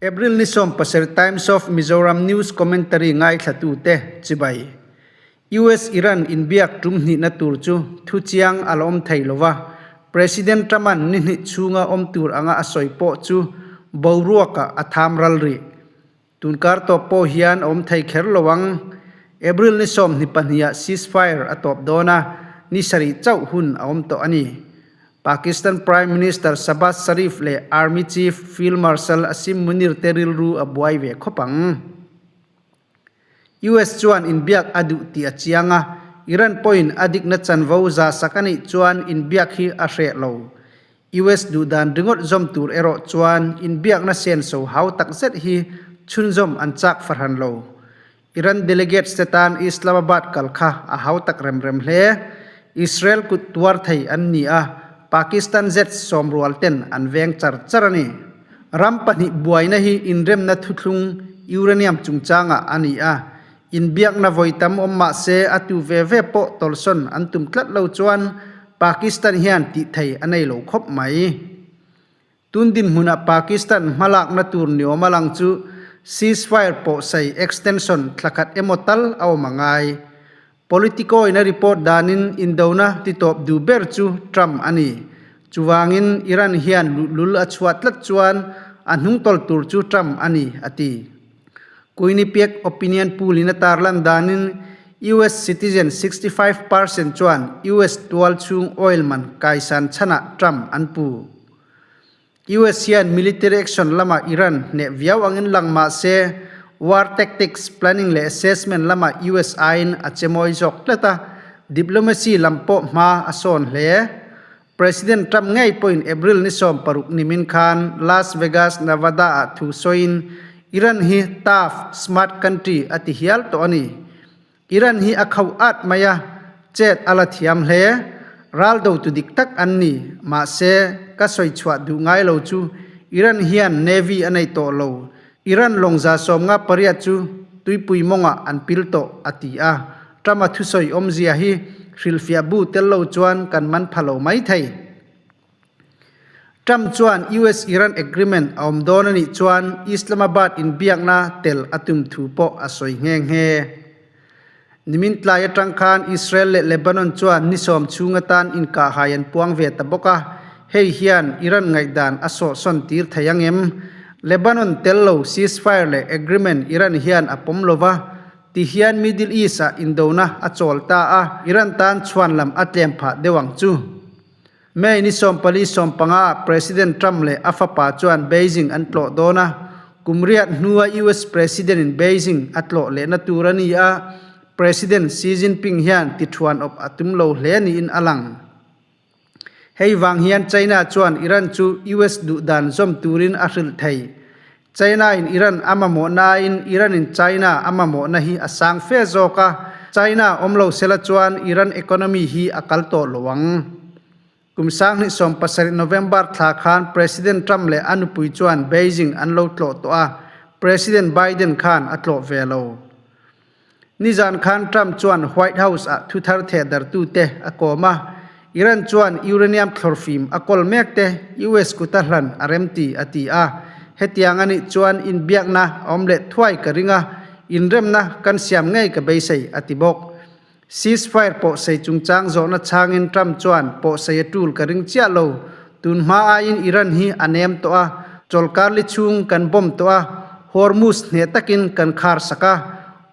April ni 17 Times of Mizoram News Commentary ngaithlatute chibai. US Iran inbiak tum hnihna tur chu thu chiang a la awm thei lova, President Trump-a'n ni hnih chhunga awm tur anga a sawi pawh chu boruakah a tham ral rih. Tunkar tawp pawh hian a awm thei kher lo ang. April ni 22 ah ceasefire a tawp dawn a, ni sarih chauh hun a awm tawh a ni. Pakistan Prime Minister Shahbaz Sharif leh Army Chief Field Marshal Asim Munir te rilru a buai ve khawp ang. US chuan inbiak a duh tih a chiang a, Iran pawhin a dikna chanvo za sak a nih chuan inbiak hi a hreh lo. US duhdan ringawt zawm tur erawh chuan inbiakna senso hau tak zet hi chhunzawm an chak fahran lo. Iran delegates te tan Islamabad kal kha a hau tak rem rem hle. Israel kut tuar thei an ni a, Pakistan zet sawmrual ten an veng char char a ni. Ram pahnih buaina hi inremna thuthlung uranium chungchangah a ni a, inbiakna vawi tam awm mah se a tu ve ve pawh tawlhsawn an tum tlat lo chuan Pakistan hian tih thei a nei lo khawp mai. Tun dinhmunah Pakistan hmalakna tur ni awm a lang chu ceasefire pawhsai extension thla khat emaw tal a awm a ngai. Politico in a report danin indona titawp duh ber chu Trump a ni. Chuvangin Iran hian luhlul a chhuah tlat chuan a hnungtawlh tur chu Trump a ni, a ti. Quinnipiac opinion poll in a tarlan danin US citizen 65% chuan US tual chhung oil man kaisan chhanah Trump an pu. US hian military action lamah Iran hneh viau angin lang mah se, war tactics, planning leh assessment lamah US aiin a che mawi zawk tlat a, diplomacy lam pawh hma a sawn hle. President Trump ngei pawhin April ni 16 nimin khan Las Vegas, Nevada-ah thu sawiin Iran hi tough, smart country a ti hial tawh a ni. Iran hi a khauh at mai a, chet a la thiam hle. Ral dotu dik tak an ni. Mahse, ka sawi chhuah duh ngai lo chu Iran hian Navy a nei tawh lo. Iran lawng 58 chu tuipui mawngah an pil tawh, a ti a. Trump-a thusawi awmzia hi hrilhfiah bu tel lo chuan kan man pha lo mai thei. Trump chuan US-Iran agreement a awm dawn a nih chuan Islamabad inbiakna tel a tum thu pawh a sawi nghe nghe. Nimin tlai atang khan Israel leh Lebanon chuan ni sawm chhung atan inkahhai an puang ve ta bawk a, hei hian Iran ngaihdan a sawhsawn tir thei ang em? Lebanon tel lo ceasefire leh agreement Iran hian a pawm lo va, ti hian Middle East-ah indona a chawl ta a, Iran tan chhuan lam a tlem phah deuh ang chu. May ni 14 15 ah President Trump leh a fapa chuan Beijing an tlawh dawn a, kum riat hnua US President in Beijing a tlawh lehna tur a ni a, President Xi Jinping hian tithuan awp a tum lo hle niin a lang. Hei vang hian China chuan Iran chu US duhdan zawm turin a hrilh thei. China in Iran a mamawh nain Iran in China a mamawhna hi a sang fe zawk a, China awm lo sela chuan Iran economy hi a kal tawh lo ang. Kum 2017 November thla khan President Trump leh a nupui chuan Beijing an lo tlawh tawh a, President Biden khan a tlawh ve lo. Nizan khan Trump chuan White House-ah thuthar thehdartute a kawm a, Iran chuan uranium thlawrfim a kawl mek te US kuta hlan a remti a ti a. Hetiang a nih chuan inbiakna a awm leh thuai ka ring a, inremna kan siam ngei ka beisei a ti bawk. Ceasefire pawhsei chungchang zawhna chhangin Trump chuan pawhsei a tul ka ring chiah lo, tun hma aiin Iran hi a nem tawh a, chawlkar li chhung kan bomb tawh a, Hormuz hneh takin kan khar sak a,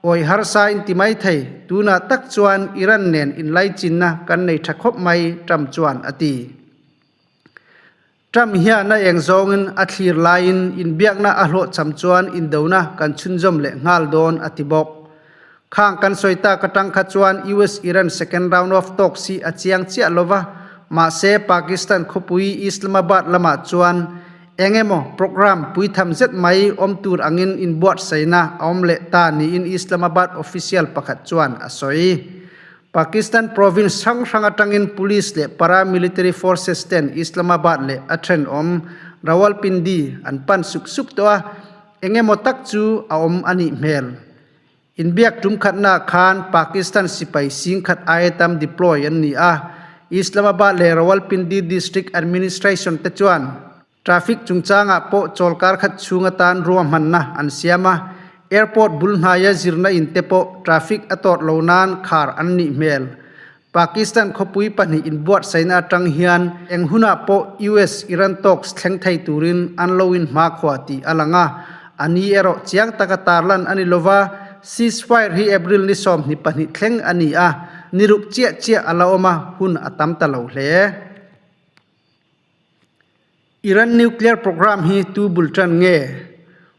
awi harsa in ti mai thei, tunah tak chuan Iran nen inlaichinna kan nei tha khawp mai, Trump chuan a ti. Trump hian a eng zawngin a thlir laiin inbiakna a hlawhchham chuan indona kan chhunzawm leh nghal dawn a ti bawk. Khang kan sawi tak atang kha chuan US-Iran second round of talks hi a chiang chiah lova, mahse Pakistan khawpui Islamabad lamah chuan eng emaw program puitham zet mai awm tur angin inbuatsaihna a awm leh ta niin Islamabad official pakhat chuan a sawi. Pakistan province hrang hrang atangin police leh paramilitary forces ten Islamabad leh a thenawm Rawalpindi an pan suk suk tawh a, eng emaw tak chu a awm a nih hmel. Inbiak tum khatnaah khan Pakistan sipai sing khat aia tam deploy an ni a, Islamabad leh Rawalpindi district administration te chuan. Traffic chungchangah pawh chawlkar khat chhung atan ruahmanna an siam a, airport bul hnaia zirna in te pawh traffic a tawt lo nan khar an nih hmel. Pakistan khawpui pahnih inbuatsaihna atang hian eng hunah pawh US-Iran talks thleng thei turin an lo inhmakhua tih a lang a, a ni erawh chiang taka tarlan a ni lova, ceasefire hi April ni 22 thleng a ni a, ni ruk chiah chiah a la awm a, hun a tam ta lo hle. Iran nuclear program hi tu bul tan nge?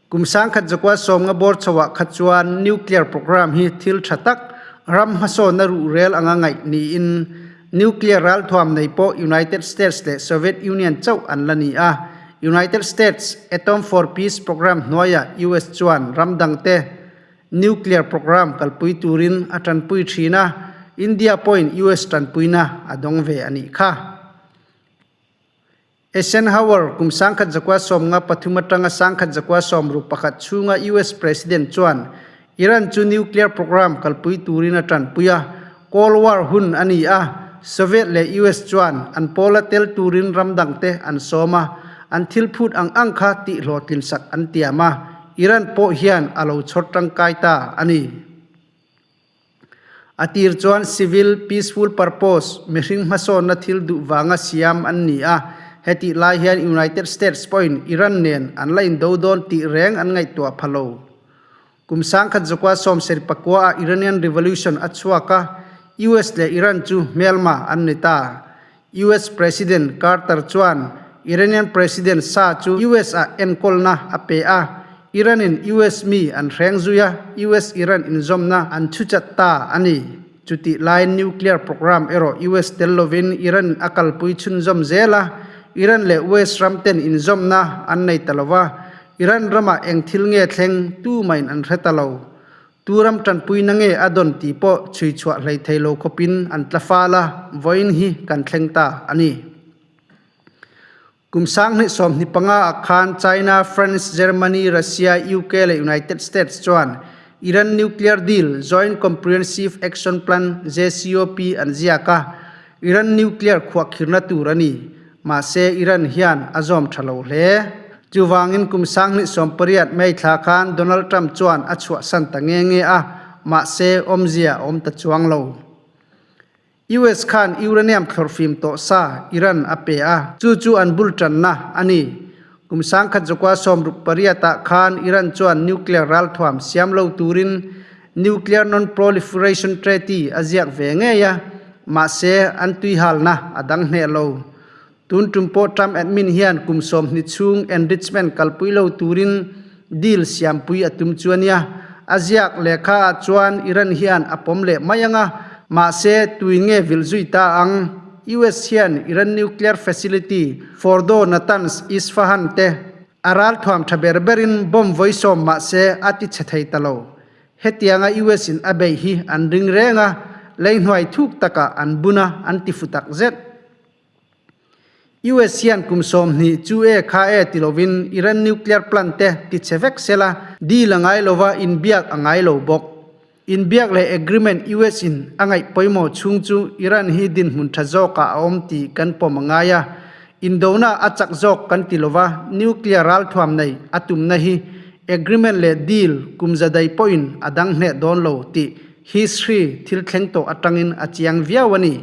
Kum sangkhat zakua sawmnga bawr chhoah kha chuan nuclear program hi thil tha tak, ram hmasawnna ruhrel anga ngaih niin nuclear ralthuam nei pawh United States leh Soviet Union chauh an la ni a. United States Atom for Peace program hnuaiah US chuan ram dangte nuclear program kalpui turin a tanpui thin a, India pawhin US tanpuina a dawng ve a nih kha. Eisenhower, kum 1993 atanga 1961 chhunga US President chuan Iran chu nuclear program kalpui turin a tanpui a, Cold War hun a ni a, Soviet leh US chuan an pawla tel turin ram dangte an sawm a, an thil phut ang ang kha tihhlawhtlinsak an tiam a, Iran pawh hian a lo chhawr tangkai ta a ni. A tir chuan civil, peaceful purpose, mihring hmasawnna thil duh vanga siam an ni a, hetih lai hian United States pawhin Iran nen an la indo dawn tih reng an ngaihtuah pha lo. Kum 1979 ah Iranian Revolution a chhuak a, US leh Iran chu hmelma an ni ta. US President Carter chuan Iranian President Shah chu US ah enkawlna a pe a, Iran in US mi an hreng zui a, US-Iran inzawmna an chhuchat ta a ni. Chutih laiin nuclear program erawh US tel lovin Iran a kalpui chhunzawm zel a, Iran leh West ram ten inzawmna an nei ta lo va, Iran ramah eng thil nge thleng tumahin an hre ta lo. Tu ram tanpuina nge a dawn tih pawh chhui chhuah hlei thei lo khawpin an tla fal a, vawiin hi kan thleng ta a ni. Kum 2025 ah khan China, France, Germany, Russia, UK leh United States chuan Iran nuclear deal, Joint Comprehensive Action Plan, JCOP, an ziak a, Iran nuclear khuahkhirna tur a ni. Mahse, Iran hian a zawm tha lo hle. Chuvangin kum 2018 May thla khan Donald Trump chuan a chhuahsan ta nge nge a, mahse awmzia a awm ta chuang lo. US khan uranium thlawrhfim tawh sa Iran a pe a, chu chu an bul tanna a ni. Kum 1968 ah khan Iran chuan nuclear ralthuam siam lo turin Nuclear Non-Proliferation Treaty a ziak ve ngei a, mahse an tuihalna a dang hneh lo. Tun tum pawh Trump admin hian kum 20 chhung enrichment kalpui lo turin deal siampui a tum chu a nia. A ziak lehkha ah chuan Iran hian a pawm leh mai ang a, mahse tuin nge vilh zui ta ang? US hian Iran nuclear facility Fordow, Natanz, Isfahan te a ralthuam tha ber berin bomb vawi sawm mahse a ti chhe thei ta lo. Hetianga US in a beih hi an ring reng a, lei hnuai thuk takah an bun a, an ti fu tak zet. US hian kum 20 chu e kha e ti lovin Iran nuclear plant te ti chhe vek sela, deal a ngai lova inbiak a ngai lo bawk. Inbiak leh agreement US in a ngaih pawimawh chhung chu Iran hi dinhmun tha zawkah a awm tih kan pawm a ngai a, indona a chak zawk kan ti lova nuclear ralthuam nei a tumna hi agreement leh deal kum zadai pawhin a dang hneh dawn lo tih history thil thleng tawh atangin a chiang viau a ni.